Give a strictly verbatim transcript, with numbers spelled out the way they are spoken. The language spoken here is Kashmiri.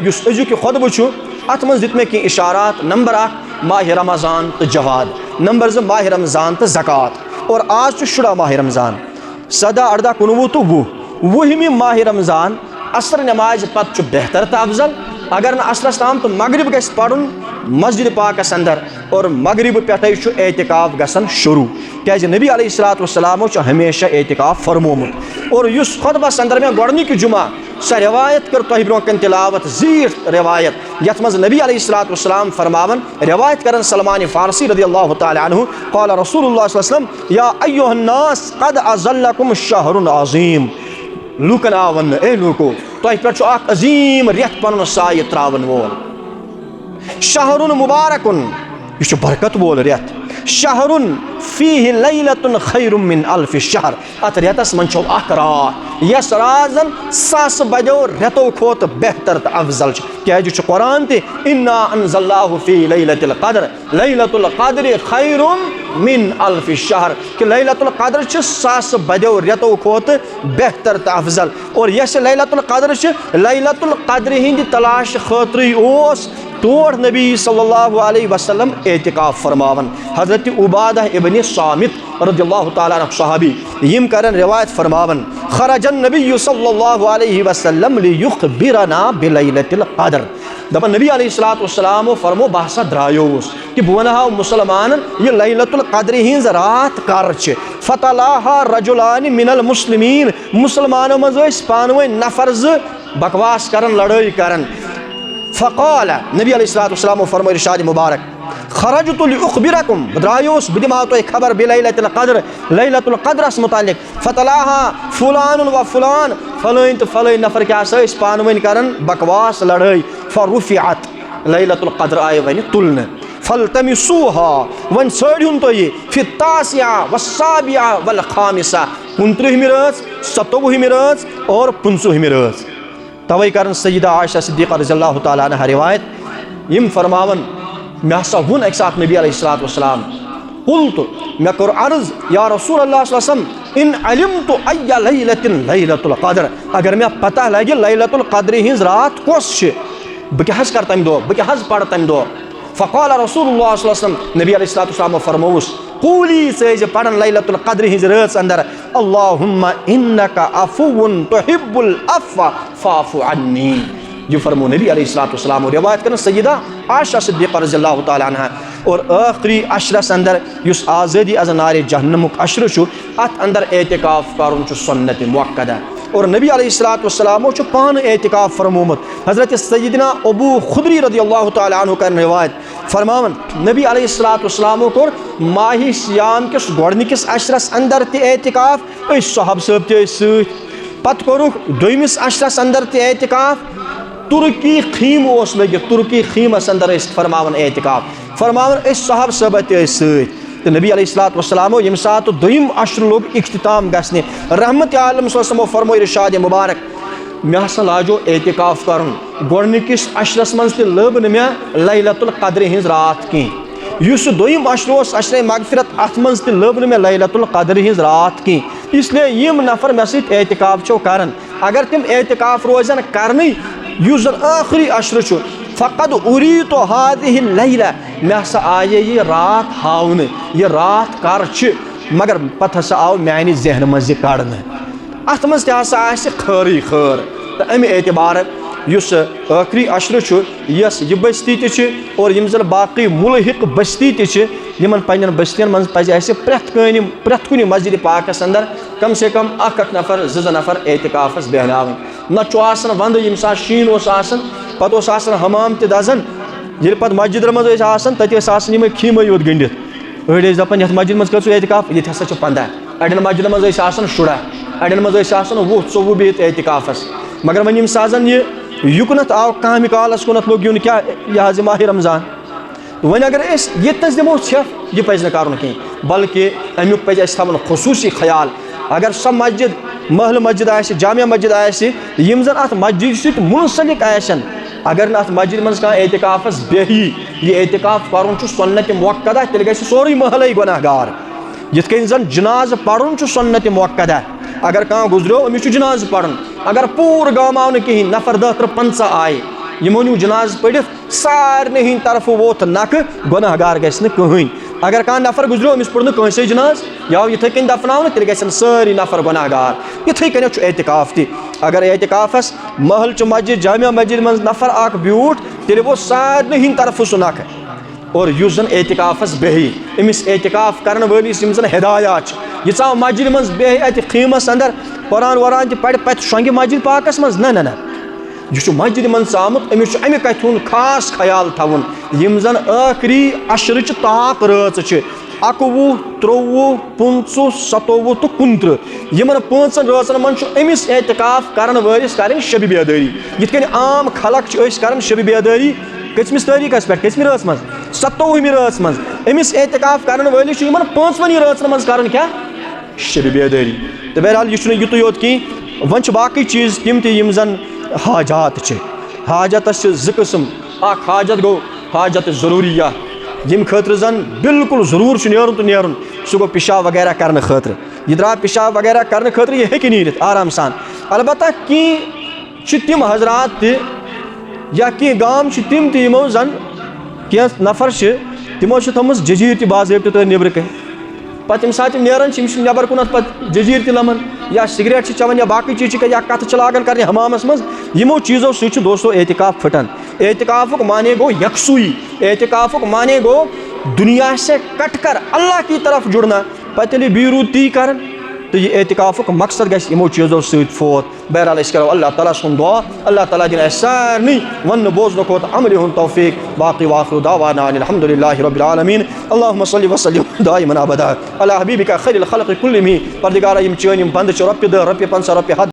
یُس أزیُک یہِ خطبہٕ چھُ، اَتھ منٛز دِتۍ مےٚ کینٛہہ اِشارات۔ نمبر اکھ، ماہِ رمضان تہٕ جہاد۔ نمبر زٕ، ماہِ رمضان تہٕ زکوٰۃ۔ اور آز چھُ شُراہ ماہِ رمضان، سداہ، ارداہ، کُنوُہ تہٕ وُہ۔ وُہمہِ ماہِ رمضان عصر نمازِ پتہٕ چھُ بہتر تہٕ افضل۔ اگر نہٕ عصرس تام تہٕ مغرب گژھِ پرُن مسجد پاکس اندر، اور مغرب پٮ۪ٹھے چھُ اعتکاف گژھان شروع، کیازِ نبی علیہ الصلوۃ والسلامو چھُ ہمیشہ اعتکاف فرمومُت۔ اور یُس خطبس اندر مےٚ گۄڈنیُک جمعہ سۄ روایت کٔر تۄہہِ برونٛہہ کنہِ تلاوت، زیٖٹھ روایت، یتھ منٛز نبی علیہ الصلوۃ والسلام فرماوان، روایت کران سلمان فارسی رضی اللہ تعالیٰ عنہ، قال رسول اللہ صلی اللہ علیہ وسلم، یا ایھا الناس قد اظلکم شہر عظیم۔ لوٗکن آو وننہٕ، اے لوٗکو، تۄہہِ پٮ۪ٹھ چھُ اکھ عظیٖم رٮ۪تھ پنُن سایہِ تراون وول۔ شہر مبارکن، یہِ چھُ برکت وول رٮ۪تھ۔ شہر فیہ لیلۃ خیر من الف شہر، اتھ رٮ۪تس منٛز چھو اکھ راتھ، یۄس راتھ زن ساسہٕ بدیو رٮ۪تو کھۄتہٕ بہتر تہٕ افضل چھِ، کیازِ چھُ قرآن تہِ، انا انزلناہ فی لیلۃ القدر، لیلۃ القدر خیر من الف شہر، کہ لیلۃ القدر چھِ ساسہٕ بدیو رٮ۪تو کھۄتہٕ بہتر تہٕ افضل۔ اور یۄس یہِ لیلۃ القدر چھِ، لیلۃ القدر ہٕنٛدِ تلاش خٲطرٕے اوس تور نبی صلی اللہ علیہ وسلم اعتکاف فرماوان۔ حضرت عبادہ ابن صامت رضی اللہ تعالیٰ عنہ، صحابی، یِم کرن روایت فرماوان، خرج النبی صلی اللہ علیہ وسلم لیخبرنا بلیلۃ القدر۔ دپان نبی علیہ الصلوۃ والسلام فرمو، بہٕ ہسا درٛایوس کہ بہٕ ونہٕ ہاو مسلمانن یہِ لیلۃ القدر ہٕنٛز راتھ کر چھِ۔ فتلاہا رجلان من المسلمین، مسلمانو منٛز ٲسۍ پانہٕ ؤنۍ نفر زٕ بکواس کران، لڑٲے کران۔ فقال، نبی علیہ الصلوۃ والسلام فرمو ارشاد مبارک، خرجت لاخبرکم، بہٕ درٛایوس، بہٕ دِمہٕ ہاو تۄہہِ خبر بلیلۃ القدر، لیلۃ القدرس متعلق۔ فتلاہا فلان و فلان، فلٲنۍ تہٕ فلٲنۍ نفر کیٛاہ سا ٲسۍ پانہٕ ؤنۍ کران بکواس، لڑٲے۔ فرفعت، لیلۃ القدر آیہِ وۄنۍ تُلنہٕ۔ فالتمسوها، وۄنۍ ژھٲنٛڈِہُن تُہۍ یہِ فی التاسعہ والسابعہ والخامسہ، کُنترٕہمہِ رٲژ، ستووُہمہِ رٲژ اور پٕنٛژٕہمہِ رٲژ۔ توے کرن سیدہ عائشہ صدیقہ رضی اللہ تعالیٰ عنہا روایت، یِم فرماون، مےٚ ہسا ووٚن اکہِ ساتہٕ نبی علیہ الصلوۃ والسلام، قلت، مےٚ کوٚر عرض، یا رسول اللہ صلی اللہ علیہ وسلم، ان علمت ای لیلۃ لیلۃ القدر، اگر مےٚ پتہ لگہِ لیلۃ القدر ہٕنٛز راتھ کۄس چھِ، بہٕ کیٛاہ حظ کرٕ تمہِ دۄہ، بہٕ کیٛاہ حظ پرٕ تمہِ دۄہ؟ فقال رسول اللہ صلی اللہ علیہ وسلم، نبی علیہ الصلوۃ والسلام فرمووُس، قولی، ژٕ ٲسۍ زِ پران لیلۃ القدر ہٕنٛزِ رٲژ اندر، اللہم انک عفو تحب العفو فاعف عنی۔ یہِ فرمو نبی علیہ الصلوۃ والسلام، روایت کرن سیدہ عائشہ صدیقہ رضی اللہ تعالیٰ عنہا۔ اور ٲخری عشرس اندر یُس آزٲدی از نارِ جہنمُک عشرٕ چھُ، اتھ اندر اعتکاف کرُن چھُ سنت مؤکدہ۔ اور نبی علیہ الصلوۃ والسلامو چھُ پانہٕ اعتکاف فرمومُت۔ حضرت سیدنا ابو خدری رضی اللہ تعالیٰ عنہ کرن روایت، فرماوان، نبی علیہ الصلوۃ والسلامو کوٚر ماہِ صیام کِس گۄڈنِکِس عشرس اندر تہِ اعتکاف، أسۍ صحابہ صٲب تہِ ٲسۍ سۭتۍ۔ پتہٕ کوٚرُکھ دوٚیمِس عشرس اندر تہِ اعتکاف۔ ترکی خیمہٕ اوس لٔگِتھ، ترکی خیمس اندر ٲسۍ فرماوان اعتکاف، فرماوان أسۍ صحابہ صٲبہ تہِ ٲسۍ سۭتۍ۔ تہٕ نبی علیہ الصلوۃ والسلامو ییٚمہِ ساتہٕ دوٚیِم عشرٕ لوٚگ اختتام گژھنہِ، رحمت عالم صلی اللہ علیہ وسلمو فرموو ارشاد مبارک، مےٚ ہسا لاجو اعتکاف کرُن۔ گۄڈٕنِکِس عشرس منٛز تہِ لٔب نہٕ مےٚ لیلۃ القدر ہٕنٛز راتھ کینٛہہ۔ یُس یہِ دوٚیِم عشرٕ اوس، عشرِ مغفرت، اتھ منٛز تہِ لٔب نہٕ مےٚ لیلۃ القدر ہٕنٛز راتھ کینٛہہ۔ اس لیے یِم نفر مےٚ سۭتۍ اعتکاف چھِو کران، اگر تِم اعتکاف روزن کرنٕے، یُس زن ٲخری عشرٕ چھُ، فقد اریت هذه اللیلہ، مےٚ ہسا آیے یہِ راتھ ہاونہٕ، یہِ راتھ کر چھِ، مگر پتہٕ ہسا آو میانہِ ذہنہٕ منٛز یہِ کڑنہٕ۔ اتھ منٛز تہِ ہسا آسہِ خٲرٕے خٲر۔ تہٕ امہِ اعتبارٕ یُس ٲخری عشرٕ چھُ، یۄس یہِ بستی تہِ چھِ اور یِم زن باقٕے مُلحق بستی تہِ چھِ، یِمن پننٮ۪ن بستین منٛز پزِ اسہِ پرٛٮ۪تھ کٲنہِ، پرٛٮ۪تھ کُنہِ مسجد پاکس اندر کم سے کم اکھ اکھ نفر، زٕ زٕ نفر اعتکافس بیہناوٕنۍ۔ نتہٕ چھُ آسان ونٛدٕ، ییٚمہِ ساتہٕ شیٖن اوس آسان، پتہٕ اوس آسان حمام تہِ دزان۔ ییٚلہِ پتہٕ مسجدن منٛز ٲسۍ آسان، تتہِ ٲسۍ آسان یِمے خیٖمے یوت گٔنٛڈِتھ۔ أڑۍ ٲسۍ دپان، یتھ مسجد منٛز کٔژ چھِو اعتکاف؟ ییٚتہِ ہسا چھِ پنٛداہ۔ اڑٮ۪ن مسجدن منٛز ٲسۍ آسان شُراہ، اڑٮ۪ن منٛز ٲسۍ آسان وُہ، ژوٚوُہ بِہِتھ اعتکافس۔ مگر وۄنۍ ییٚمہِ ساتہٕ زن یہِ یُکنتھ آو کامہِ کالس کُنتھ، لوٚگ یُن کیٛاہ، یہِ حظ یہِ ماہِ رمضان۔ وۄنۍ اگر أسۍ ییٚتنَس دِمو ژھٮ۪پھ، یہِ پَزِ نہٕ کَرُن کینٛہہ، بلکہِ اَمیُک پَزِ اَسہِ تھاوُن خصوٗصی خیال۔ اگر سۄ مسجد، محلہٕ مسجد آسہِ، جامع مسجد آسہِ، یِم زَن اَتھ مسجدِ سۭتۍ مُنسلِک آسن، اگر نہٕ اَتھ مسجدِ منٛز کانٛہہ اعتکافَس بیٚہہِ، یہِ اعتکاف کَرُن چھُ سُنتِ مُؤکدہ، تیٚلہِ گژھِ سورُے محلَے گۄناہ گار۔ یِتھ کٔنۍ زَن جنازٕ پَرُن چھُ سُنتِ مُؤکدہ، اگر کانٛہہ گُزریو، أمِس چھُ جنازٕ پَرُن۔ اگر پوٗرٕ گام آو نہٕ کِہیٖنۍ، نفر دَہ تٕرٛہ پنٛژاہ آیہِ، یِمو نیوٗ جنازٕ پٔرِتھ، سارنٕے ہٕنٛدِ طرفہٕ ووت نکھٕ، گۄناہ گار گژھِ نہٕ کٕہٕنۍ۔ اگر کانٛہہ نفر گُزریو، أمِس پوٚر نہٕ کٲنٛسے جنازٕ، یا آو یِتھَے کٔنۍ دفناونہٕ، تیٚلہِ گژھن سٲری نفر گۄناہ گار۔ یِتھَے کٔنٮ۪تھ چھُ اعتکاف تہِ۔ اگر اعتکافس محل چہِ مسجد، جامع مسجد منٛز نفر اکھ بیوٗٹھ، تیٚلہِ ووت سارنٕے ہٕنٛدِ طرفہٕ سُہ نکھٕ۔ اور یُس زن اعتکافس بیٚہہِ، أمِس اعتکاف کرن وٲلِس یِم زن ہدایات چھِ، یہِ ژاو مسجد منٛز بیٚہہِ اتہِ خیمس اندر، قرآن وران تہِ پرِ، پتہٕ شۄنگہِ مسجد پاکس منٛز؟ نہ، نہ، نہ۔ یہِ چھُ مسجد منٛز ژامُت، أمِس چھُ امہِ کتھِ ہُنٛد خاص خیال تھاوُن۔ یِم زن ٲخری عشرٕچ طاق رٲژ چھِ، اَکوُہ، ترٛوٚوُہ، پٕنٛژٕہ، سَتووُہ تہٕ کُنترٕہ، یِمن پانٛژن رٲژن منٛز چھُ أمِس اعتکاف کرن وٲلِس کرٕنۍ شبِ بیدٲری۔ یِتھ کٔنۍ عام خلق چھِ أسۍ کران شبِ بیدٲری کٔژمِس تٲریٖخس پٮ۪ٹھ، کٔژمہِ رٲژ منٛز؟ سَتووُہمہِ رٲژ منٛز۔ أمِس اعتکاف کرن وٲلِس چھُ یِمن پانٛژونی رٲژن منٛز کرُن کیٛاہ؟ شبِ بیدٲری۔ تہٕ بہرحال، یہِ چھُنہٕ یُتُے یوت کینٛہہ، وۄنۍ چھِ باقٕے چیٖز تِم تہِ یِم زن حاجات چھِ۔ حاجتس چھِ زٕ قٕسم، اکھ حاجت گوٚو حاجت ضروٗریہ، ییٚمہِ خٲطرٕ زن بالکل ضروٗر چھُ نیرُن تہٕ نیرُن، سُہ گوٚو پِشاب وغیرہ کرنہٕ خٲطرٕ۔ یہِ درٛاو پِشاب وغیرہ کرنہٕ خٲطرٕ، یہِ ہیٚکہِ نیٖرِتھ آرام سان۔ البتہ کینٛہہ چھِ تِم حضرات تہِ یا کینٛہہ گام چھِ تِم تہِ، یِمو زن کینٛہہ نفر چھِ، تِمو چھِ تھٲومٕژ جزیٖر تہِ باضٲبطہٕ طور نیٚبرٕ کَنۍ۔ پتہٕ ییٚمہِ ساتہٕ یِم نیران چھِ، یِم چھِ نٮ۪بر کُنتھ پتہٕ جزیٖر تہِ لمان، یا سگریٹ چھِ چٮ۪وان، یا باقٕے چیٖز چھِ کران، یا کتھٕ چھِ لاگان کرنہِ حمامس منٛز۔ یِمو چیٖزو سۭتۍ چھُ، دوستو، اعتکاف پھٹان۔ اعتکافُک معنی گوٚو یکسوئی، اعتکافُک معنی گوٚو دنیا سے کٹ کر اللہ کی طرف جڑنا۔ پتہٕ ییٚلہِ یہِ بی روٗد تی کران، تہٕ یہِ اعتکافُک مقصد گژھِ یِمو چیٖزو سۭتۍ فوت۔ بہرحال، أسۍ کرو اللہ تعالیٰ سُنٛد دعا، اللہ تعالیٰ دِنۍ اَسہِ سارنٕے وننہٕ بوزنہٕ کھۄتہٕ عملہِ ہُنٛد توفیق۔ باقی وآخر دعوانا ان الحمد للہ رب العالمین۔ اللہم صلی وسلم دائما ابدا علی حبیبک خیر الخلق کلہم۔ پروردگارا، یِم چٲنۍ یِم بندٕ چھِ، رۄپیہِ دَہ، رۄپیہِ پنٛژاہ، رۄپیہِ ہتھ،